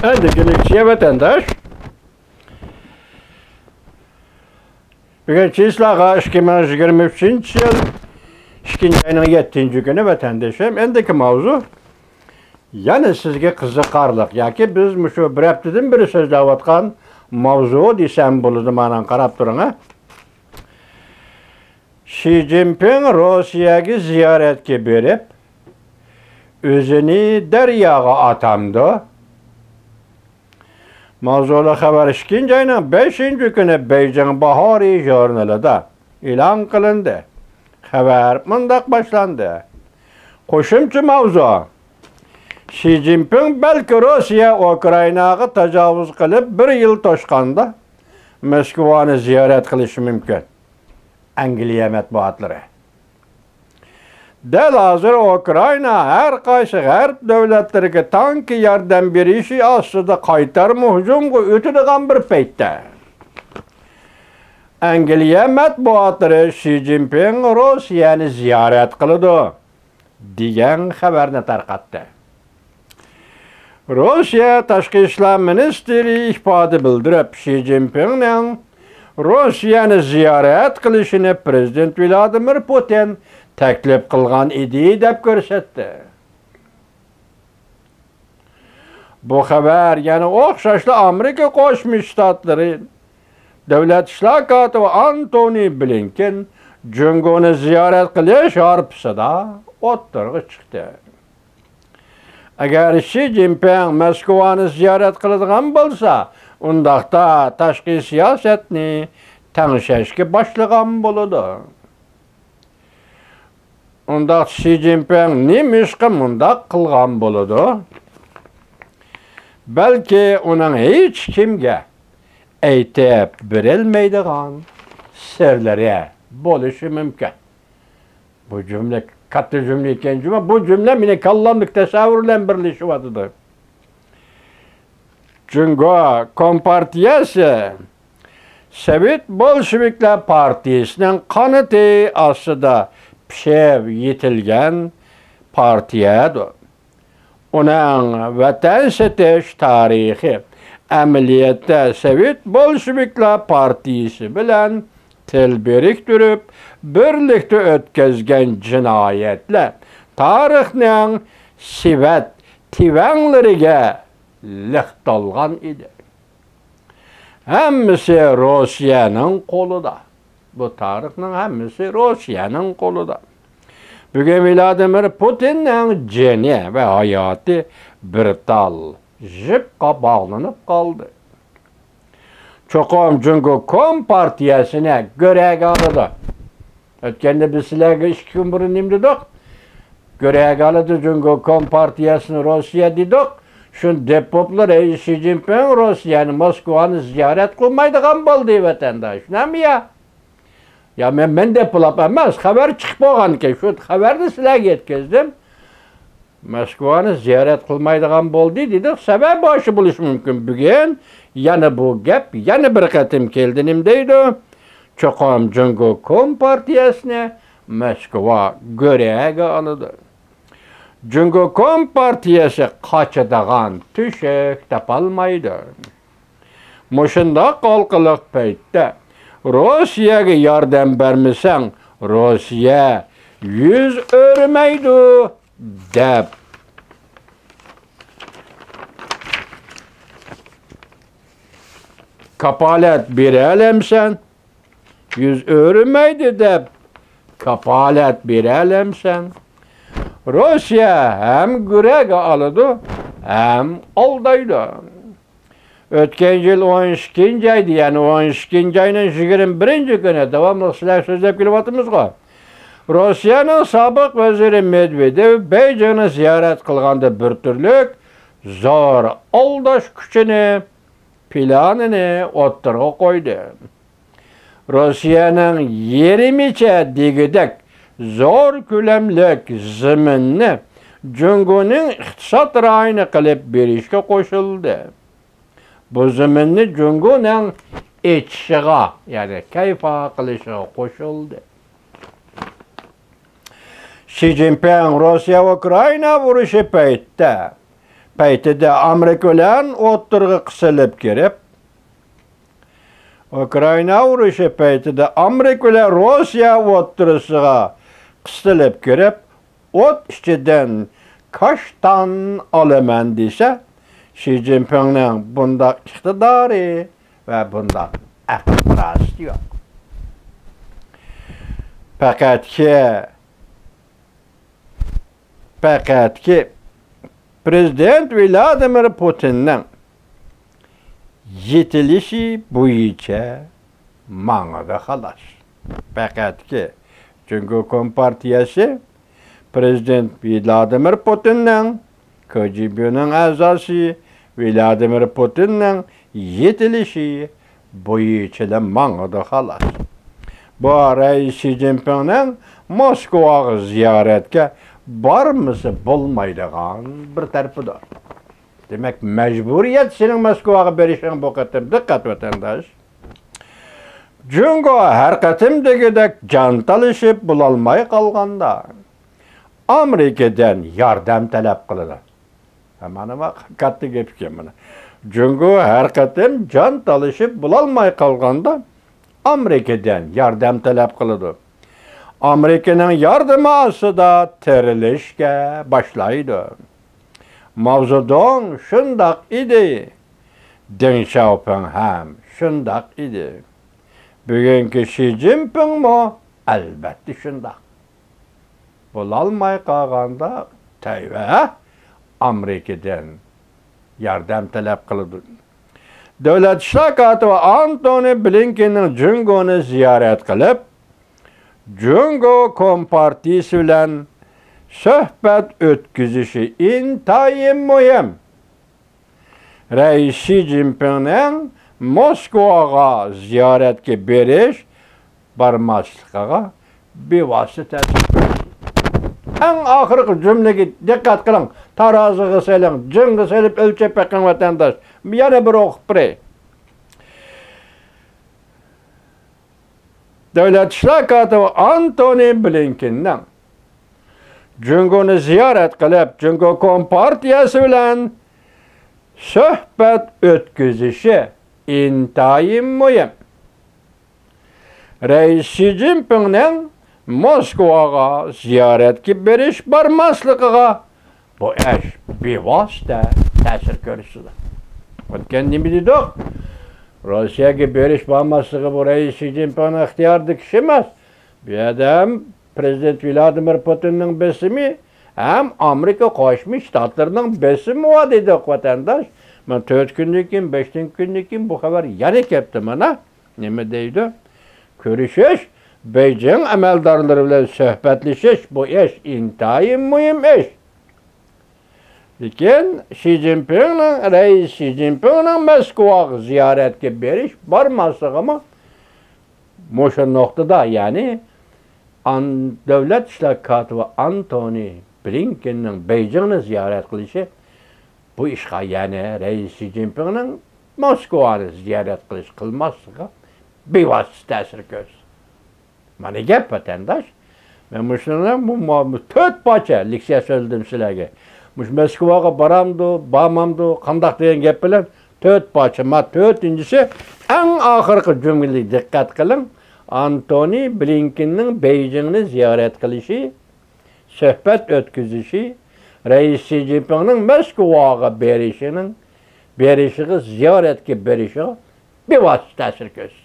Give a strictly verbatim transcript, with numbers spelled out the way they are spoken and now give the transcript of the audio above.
ئەندىكى لېكسىيە ۋەتەنداش. بۈگۈن چىسلاغا ئىككى مىڭ يىگىرمە ئۈچىنچى يىل ئىككىنچى ئاينىڭ يەتتىنچى كۈنى ۋەتەندىشىم. ئەندىكى ماۋزۇ يەنە سىزگە قىزىقارلىق ياكى بىز مۇشۇ بىر ھەپتىدىن بېرى سۆزلەۋاتقان ماۋزۇ دېسەم بولىدۇ، مانا قاراپ تۇرۇڭ، ھە. شى جىنپىڭ روسىيەگە زىيارەتكە بېرىپ، ئۆزىنى دەرياغا ئاتامدۇ؟ ماۋزۇلۇق خەۋەر ئىككىنچى ئاينىڭ بەشىنچى كۈنى بېيجىڭ باھارى ژۇرنىلىدا ئېلان قىلىندى. خەۋەر مۇنداق باشلاندى. قوشۇمچە ماۋزۇ. شى جىنپىڭ بەلكى روسىيە ئۇكرائىناغا تاجاۋۇز قىلىپ بىر يىل توشقاندا موسكۋانى زىيارەت قىلىشى مۇمكىن. ئەنگلىيە مەتبۇئاتلىرى. دەل ھازىر ئۇكرائىنا ھەر قايسى غەرب دۆلەتلىرىگە تانكا ياردەم بېرىشى ئاستىدا قايتارما ھۇجۇمغا ئۆتىدىغان بىر پەيتتە، ئەنگلىيە مەتبۇئاتلىرى شى جىنپىڭ روسىيەنى زىيارەت قىلىدۇ دېگەن خەۋەرنى تارقاتتى. روسىيە تاشقى ئىشلار مىنىستىرى ئىپادە بىلدۈرۈپ، شى جىنپىڭنىڭ روسىيەنى زىيارەت قىلىشىنى پىرېزىدېنت ۋلادىمىر پۇتىن تەكلىپ قىلغان ئىدى، دەپ كۆرسەتتى. بۇ خەۋەر يەنە ئوخشاشلا ئامېرىكا قوشما شتاتلىرى دۆلەت ئىشلار كاتىپى ئانتونى بلىنكېن جۇڭگونى زىيارەت قىلىش ھارپىسىدا ئوتتۇرىغا چىقتى. ئەگەر شى جىنپىڭ موسكۋانى زىيارەت قىلىدىغان بولسا، ئۇنداقتا تاشقى سىياسەتنى تەڭشەشكە باشلىغان بولىدۇ. ئۇنداق شى جىنپىڭ نېمىشقا مۇنداق قىلغان بولىدۇ؟ بەلكى ئۇنىڭ ھېچكىمگە ئېيتىپ بېرەلمەيدىغان سىرلىرى بولۇشى مۇمكىن. بۇ جۈملە كاتتا جۈملە ئىكەن جۇمۇ. بۇ جۈملە مېنىڭ كاللامدىكى تەسەۋۋۇر بىلەن بىرلىشىۋاتىدۇ. جۇڭگو كومپارتىيەسى سوۋېت بولشېۋىكلار پارتىيىسىنىڭ قانىتى ئاستىدا پىشىپ يېتىلگەن پارتىيەدۇر. ئۇنىڭ ۋەتەن سېتىش تارىخى ئەمەلىيەتتە سوۋېت بولشېۋىكلار پارتىيىسى بىلەن تىل بىرىكتۈرۈپ، بىرلىكتە ئۆتكۈزگەن جىنايەتلەر تارىخنىڭ سېۋەت تىۋەڭلىرىگە لىق تولغان ئىدى. ھەممىسى روسىيەنىڭ قولىدا. بۇ تارىخنىڭ ھەممىسى روسىيەنىڭ قولىدا. بۈگۈن ۋلادىمىر پۇتىننىڭ جېنى ۋە ھاياتى بىر تال جىپقا باغلىنىپ قالدى. چوقۇم جۇڭگو كومپارتىيەسىنى گۆرەگە ئالىدۇ. ئۆتكەندە بىز سىلەرگە ئىككى كۈن بۇرۇن نېمە دېدۇق؟ گۆرەگە ئالىدۇ جۇڭگو كومپارتىيەسىنى روسىيە دېدۇق. شۇنى دەپ بوپلا، رەئىس شى جىنپىڭ روسىيەنى، موسكۋانى زىيارەت قىلمايدىغان بولدى، ۋەتەنداش. شۇنداقمۇ يا؟ يا مەن، مەن دەپ بولاپ ئەمەس، خەۋەر چىقىپ بولغانىكەن، شۇ خەۋەرنى سىلەرگە يەتكۈزدۈم. موسكۋانى زىيارەت قىلمايدىغان بولدى دېدۇق. سەۋەبى باشقا بولۇشى مۇمكىن. بۈگۈن يەنە بۇ گەپ يەنە بىر قېتىم كەلدى. نېمە دەيدۇ؟ چوقۇم جۇڭگو كومپارتىيەسىنى موسكۋا گۆرەگە ئالىدۇ. جۇڭگو كومپارتىيەسى قاچىدىغان تۆشەك تاپالمايدۇ. مۇشۇنداق ھالقىلىق پەيتتە روسىيەگە ياردەم بەرمىسەڭ، روسىيە يۈز ئۆرمەيدۇ، دەپ كاپالەت بېرەلەمسەن؟ يۈز ئۆرمەيدۇ، دەپ كاپالەت بېرەلەمسەن؟ روسىيە ھەم گۆرەگە ئالىدۇ، ھەم ئالدايدۇ. ئۆتكەن يىل ئون ئىككىنچى ئايدا، يەنى ئون ئىككىنچى ئاينىڭ يىگىرمە بىرىنچى كۈنى، داۋاملىق سىلەرگە سۆزلەپ كېلىۋاتىمىزغۇ، روسىيەنىڭ سابىق ۋەزىرى مېدۋېدېۋ بېيجىڭنى زىيارەت قىلغاندا بىر تۈرلۈك زور ئالداش كۈچىنى، پىلانىنى ئوتتۇرىغا قويدى. روسىيەنىڭ يېرىمىچە دېگۈدەك زور كۆلەملىك زېمىننى جۇڭگونىڭ ئىقتىساد رايونى قىلىپ بېرىشكە قوشۇلدى. بۇ زېمىننى جۇڭگونىڭ ئېچىشىغا، يەنى كەيفا قىلىشىغا قوشۇلدى. شى جىنپىڭ روسىيە ئۇكرائىنا ئۇرۇشى پەيتتە پەيتىدە ئامېرىكا بىلەن ئوتتۇرىغا قىسىلىپ كىرىپ، ئۇكرائىنا ئۇرۇشى پەيتىدە ئامېرىكا بىلەن روسىيە ئوتتۇرىسىغا قىسىلىپ كىرىپ، ئوت ئىچىدىن كاشتان ئالىمەن دېسە، شى جىنپىڭنىڭ بۇنداق ئىقتىدارى ۋە بۇنداق ئەقىل-پاراسىتى يوق. پەقەتكى، پەقەتكى پرېزىدېنت ۋلادىمىر پۇتىننىڭ يېتىلىشى بويىچە ماڭىدۇ، خالاس. پەقەتكى جۇڭگو كومپارتىيەسى پرېزىدېنت ۋلادىمىر پۇتىننىڭ، كجبنىڭ ئەزاسى ۋلادىمىر پۇتىننىڭ يېتىلىشى بويىچىلا ماڭىدۇ، خالاس. بۇ رەئىس شى جىنپىڭنىڭ موسكۋاغا زىيارەتكە بارمىسا بولمايدىغان بىر تەرىپىدۇر. دېمەك، مەجبۇرىيەت سېنىڭ موسكۋاغا بېرىشىڭ بۇ قېتىم. دىققەت، ۋەتەنداش! جۇڭگو ھەر قېتىم دېگۈدەك جان تالىشىپ بولالماي قالغاندا، ئامېرىكىدىن ياردەم تەلەپ قىلىدۇ. ھە، مانا، ما-، كاتتا گەپ ئىكەن مانا. جۇڭگو ھەر قېتىم جان تالىشىپ بولالماي قالغاندا، ئامېرىكىدىن ياردەم تەلەپ قىلىدۇ. ئامېرىكىنىڭ ياردىمى ئاستىدا تىرىلىشكە باشلايدۇ. ماۋزېدۇڭ شۇنداق ئىدى. دېڭ شياۋپىڭ ھەم شۇنداق ئىدى. بۈگۈنكى شى جىنپىڭمۇ ئەلۋەتتە شۇنداق. بولالماي قالغاندا تەيۋە ئامېرىكىدىن ياردەم تەلەپ قىلىدۇ. دۆلەت ئىشلار كاتىپى ئانتونى بلىنكېننىڭ جۇڭگونى زىيارەت قىلىپ، جۇڭگو كومپارتىيىسى بىلەن سۆھبەت ئۆتكۈزۈشى ئىنتايىن مۇھىم. رەئىس شى جىنپىڭنىڭ موسكۋاغا زىيارەتكە بېرىش، بارماسلىقىغا بىۋاسىتە تەسىر كۆرسىتىدۇ. ئەڭ ئاخىرقى جۈملىگە دىققەت قىلىڭ، تارازىغا سېلىڭ، جىڭغا سېلىپ ئۆلچەپ بېقىڭ، ۋەتەنداش. يەنە بىر ئوقۇپ بېرەي. دۆلەت ئىشلار كاتىپى ئانتونى بلىنكېننىڭ جۇڭگونى زىيارەت قىلىپ، جۇڭگو كومپارتىيەسى بىلەن سۆھبەت ئۆتكۈزۈشى ئىنتايىن مۇھىم. رەئىس شى جىنپىڭنىڭ موسكۋاغا زىيارەتكە بېرىش بارماسلىقىغا بۇ ئىش بىۋاسىتە تەسىر كۆرسىتىدۇ. ئۆتكەندە نېمە دېدۇق؟ روسىيەگە بېرىش بارماسلىقى بۇ رەئىس شى جىنپىڭنىڭ ئىختىيارىدىكى ئىش ئەمەس. بۇ يەردە ھەم پرېزىدېنت ۋلادىمىر پۇتىننىڭ بېسىمى، ھەم ئامېرىكا قوشما شتاتلىرىنىڭ بېسىمى بار دېدۇق، ۋەتەنداش. مانا تۆت كۈندىن كېيىن، بەشىنچى كۈندىن كېيىن بۇ خەۋەر يەنە كەپتۇ مانا. نېمە دەيدۇ؟ كۆرۈشۈش، بېيجىڭ ئەمەلدارلىرى بىلەن سۆھبەتلىشىش، بۇ ئىش ئىنتايىن مۇھىم ئىش. لېكىن شى جىنپىڭنىڭ، رەئىس شى جىنپىڭنىڭ مەسكۇۋاغا زىيارەتكە بېرىش بارماسلىقىمۇ مۇشۇ نۇقتىدا، يەنى ئان-، دۆلەت ئىشلار كاتىپى ئانتونى بلىنكېننىڭ بېيجىڭنى زىيارەت قىلىشى بۇ ئىشقا، يەنى رەئىس شى جىنپىڭنىڭ موسكۋانى زىيارەت قىلىش قىلماسلىقىغا بىۋاسىتە تەسىر كۆرسىتىدۇ. مانا گەپ، ۋەتەنداش. مەن مۇشۇنىڭ بۇ، بۇ تۆت پارچە لېكسىيە سۆزلىدىم سىلەرگە. مۇشۇ مەسكۇۋاغا بارامدۇ، بارمامدۇ، قانداق دېگەن گەپ بىلەن تۆت پارچە. ما تۆتىنچىسى، ئەڭ ئاخىرقى جۈملىگە دىققەت قىلىڭ. ئانتونى بلىنكېننىڭ بېيجىڭنى زىيارەت قىلىشى، سۆھبەت ئۆتكۈزۈشى، رەئىس شى جىنپىڭنىڭ مەسكۇۋاغا بېرىشىنىڭ، بېرىشىغا، زىيارەتكە بېرىشىغا بىۋاسىتە تەسىر كۆرسىتىدۇ.